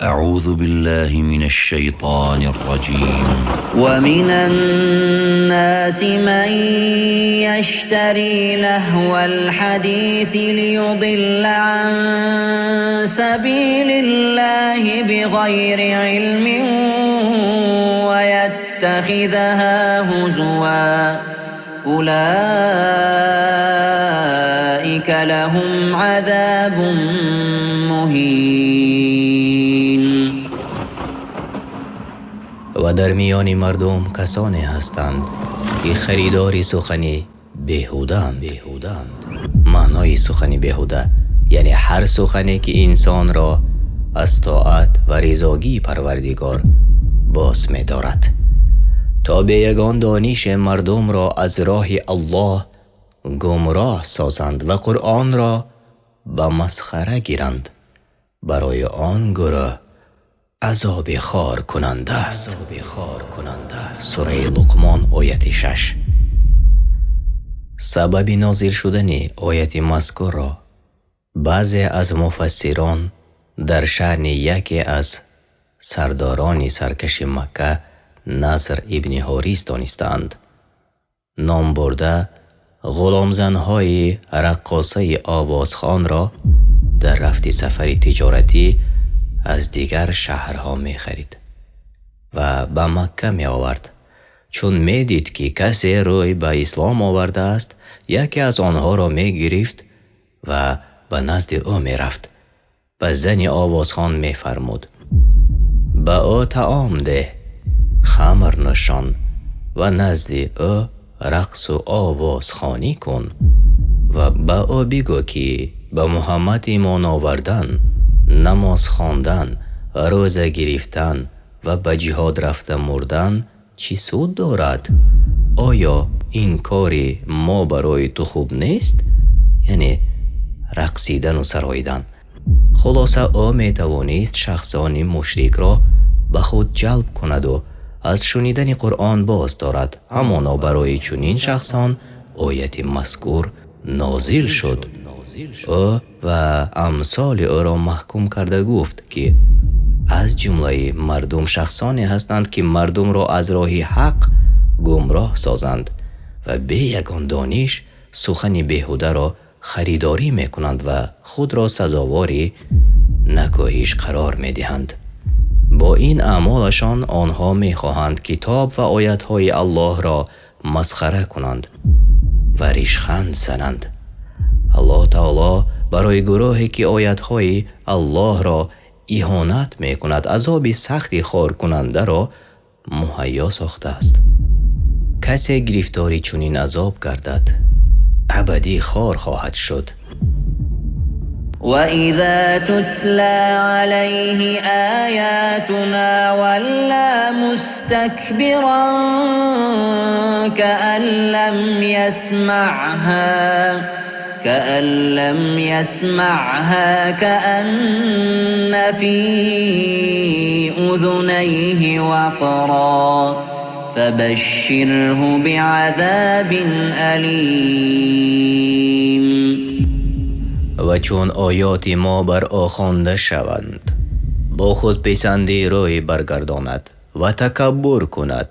أعوذ بالله من الشيطان الرجيم. ومن الناس من يشتري لهو الحديث ليضل عن سبيل الله بغير علم ويتخذها هزوا أولئك لهم عذاب مهين. Ва дар миёни мардум касоне ҳастанд, ки харидори сухани беҳудаанд. Маънои сухани беҳуда, яъне ҳар сухане, ки инсонро аз тоат ва ризогии Парвардигор боз медорад, то бе ягон дониш мардумро аз роҳи Аллоҳ гумроҳ созанд ва Қуръонро ба масхара гиранд. Барои он гурӯҳ азоби хоркунанда аст. Сураи Луқмон, ояти 6. Сабаби нозил шудани ояти мазкурро баъзе аз муфассирон дар шаъни яке аз сардорони саркаши Макка, Наср ибни Ҳорис, донистаанд. Номбурда ғуломзанҳои раққосаи овозхонро дар рафти сафари тиҷоратӣ аз дигар шаҳрҳо мехарид ва ба Макка меовард. Чун медид, ки касе рӯй ба ислом овардааст, яке аз онҳоро мегирифт ва ба назди ӯ мерафт. Ба зани овозхон мефармуд: «Ба ӯ таом деҳ, хамр нӯшон ва назди ӯ рақсу овозхонӣ кун ва ба ӯ бигӯ, ки ба Муҳаммад имон овардан, намоз хондан, рӯза гирифтан ва ба ҷиҳод рафта мурдан чӣ суд дорад? Оё ин кори мо барои ту хуб нест?» Яъне рақсидану сароидан. Хулоса, ӯ метавонист шахсони мушрикро ба худ ҷалб кунаду аз шунидани Қуръон боз дорад. Ҳамоно барои чунин шахсон ояти мазкур нозил шуд. Ӯ ва амсоли ӯро маҳкум карда гуфт, ки аз ҷумлаи мардум шахсоне ҳастанд, ки мардумро аз роҳи ҳақ гумроҳ созанд ва бе ягон дониш сухани беҳударо харидорӣ мекунанд ва худро сазовори накӯҳиш қарор медиҳанд. Бо ин аъмолашон онҳо мехоҳанд китоб ва оятҳои Аллоҳро масхара кунанд ва ришханд зананд. Аллоҳ Таоло барои гурӯҳе, ки оятҳои Аллоҳро иҳонат мекунад, азоби сахти хоркунандаро муҳайё сохтааст. Касе гирифтори чунин азоб гардад, абадӣ хор хоҳад шуд. وإذا تتلى عليه آياتنا ولى مستكبرا كأن لم يسمعها كأن في أذنيه وقرا فبشره بعذاب أليم. Ва чун оёти мо бар ӯ хонда шаванд, бо худписандӣ рӯй баргардонад ва такаббур кунад,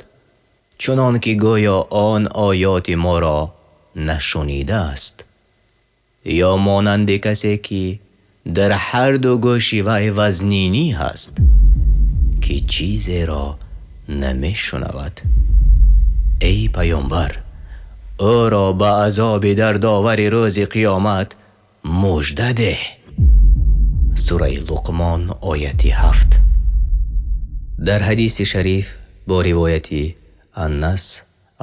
чунон ки гӯё он оёти моро нашунидааст, ё монанди касе, ки дар ҳарду гӯши вай вазнинӣ ҳаст, ки чизеро намешунавад. Эй паёмбар, ӯро ба азоби дардовари рӯзи қиёмат мужда деҳ. Сураи Луқмон, ояти 7. Дар ҳадиси шариф бо ривояти Аннас,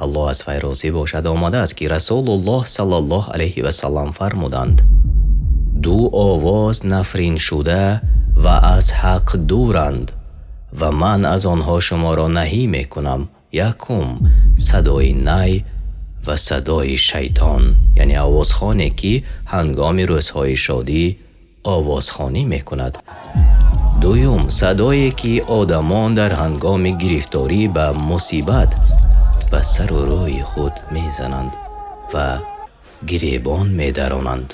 Аллоҳ аз вай розӣ бошад, омадааст, ки Расулуллоҳ саллаллоҳу алайҳи васаллам фармуданд: «Ду овоз нафриншуда ва аз ҳақ дуранд ва ман аз онҳо шуморо наҳӣ мекунам. Якум, садои най ва садои шайтон, яъне овозхоне, ки ҳангоми рӯзҳои шодӣ овозхонӣ мекунад. Дуюм, садое, ки одамон дар ҳангоми гирифторӣ ба мусибат ба сару рӯи худ мезананд ва гиребон медаронанд.»